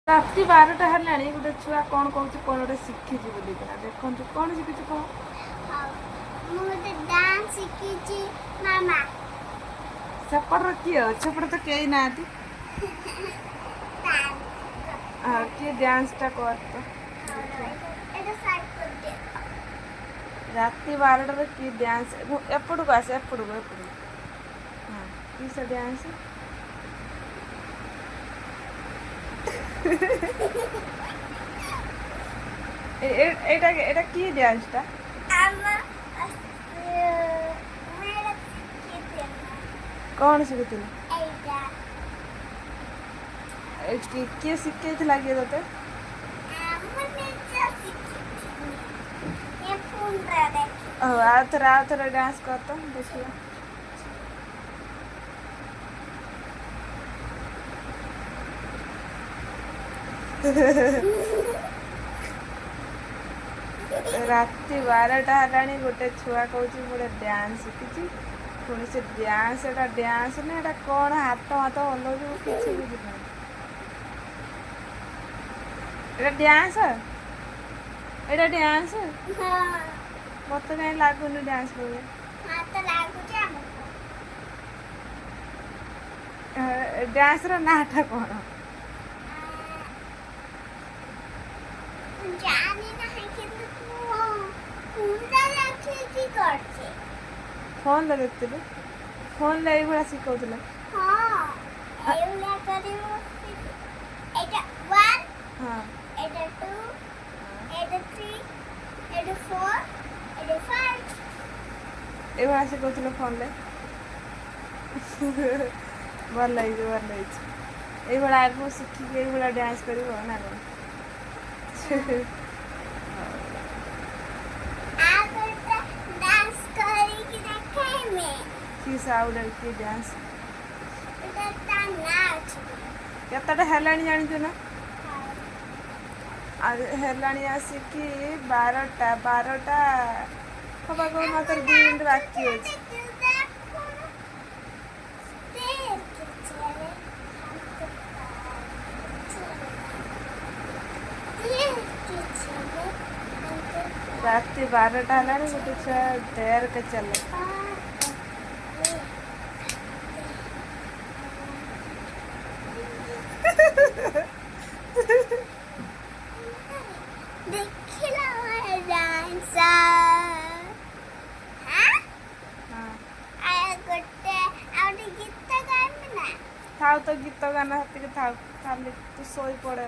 ରାତି 12ଟା ହେଲାଣି, ଗୋଟେ ଛୁଆ କ'ଣ କହୁଛି, କ'ଣ ଗୋଟେ ଶିଖିଛି ବୋଲିକିନା। ଦେଖନ୍ତୁ କ'ଣ ଶିଖିଛି, କହ। ମୁଁ ଗୋଟେ ଡାନ୍ସ ଶିଖିଛି ମାମା। ସେପଟର କିଏ ଅଛି? ସେପଟେ ତ କେହି ନାହାନ୍ତି। କିଏ ଡ୍ୟାନ୍ସଟା କର ତ। ରାତି 12ଟାରେ କି ଡ୍ୟାନ୍ସ? ଏପଟକୁ ଆସ, ଏପଟକୁ ଏପଟକୁ। ହଁ, କି ସେ ଡ୍ୟାନ୍ସ? ଏଇଟା ଏଇଟା କି ଡ୍ୟାନ୍ସଟା? କ'ଣ ଶିଖୁଥିଲୁ? କିଏ ଶିଖେଇଥିଲା? କିଏ ତୋତେ? ହଉ, ଆଉ ଥରେ ଆଉ ଥରେ ଡ୍ୟାନ୍ସ କର ତ ଦେଖିବା। ରାତି 12ଟା ହେଲାଣି, ଗୋଟେ ଛୁଆ କହୁଛି ମୁଁ ଗୋଟେ ଡ୍ୟାନ୍ସ ଶିଖିଛି। ପୁଣି ସେ ଡ୍ୟାନ୍ସ, ଏଟା ଡ୍ୟାନ୍ସ ନା ଏଟା କ'ଣ? ହାତ ହାତ ହଲଉଛି, ମୁଁ କିଛି ବୁଝିପାରୁନି। ଏଟା ଡ୍ୟାନ୍ସ? ଏଇଟା ଡ୍ୟାନ୍ସ? ମତେ କାହିଁ ଲାଗୁନି ଡ୍ୟାନ୍ସ ଭଳିଆ। ଡ୍ୟାନ୍ସର ନାଁଟା କ'ଣ? ଜାଣି ନାହିଁ, କିନ୍ତୁ ଦେଖିକି କରିଛି। ଫୋନରେ ଦେଖିଥିଲୁ? ଫୋନରେ ଏଇଭଳିଆ ଶିଖଉଥିଲେ? ହଁ, ଏଇଭଳିଆ କରିବୁ। ଏଇଟା 1। ହଁ। ଏଇଟା 2, ଏଇଟା 3, ଏଇଟା 4, ଏଇଟା 5। ଏଇଭଳିଆ ଶିଖଉଥିଲେ ଫୋନରେ। ଭଲ ହେଇଛି, ଭଲ ହେଇଛି। ଏଇଭଳିଆ ଆଗକୁ ଶିଖିକି ଏଇଭଳିଆ ଡ୍ୟାନ୍ସ କରିବ ନା କ'ଣ? ଆଉ ଗୋଟେ ଡାନ୍ସ କରିକି ଦେଖାଇମି। କି ସେ ଆଉ ଗୋଟେ କି ଡ୍ୟାନ୍ସ? ଏଟା ତା ନାଁ ଅଛି। କେତେଟା ହେଲାଣି ଜାଣିଛୁ ନା? ଆଉ ହେଲାଣି ଆସିକି 12ଟା। 12ଟା ହବାକୁ ମାତ୍ର 2 ମିନିଟ୍ ବାକି ଅଛି। ରାତି 12ଟା ହେଲାଣି, ଗୋଟେ ଛୁଆ ଡେର କେ ଚାଲେ। ଦେଖିଲା ଡାନ୍ସ? ହଁ। ଆଉ ଗୋଟେ, ଆଉ ଗୋଟେ ଗୀତ ଗାଇବି ନା? ଥାଉ, ତ ଗୀତ ଗାନା ସେତିକି ଥାଉ, ଖାଲି ତୁ ଶୋଇପଡ଼େ।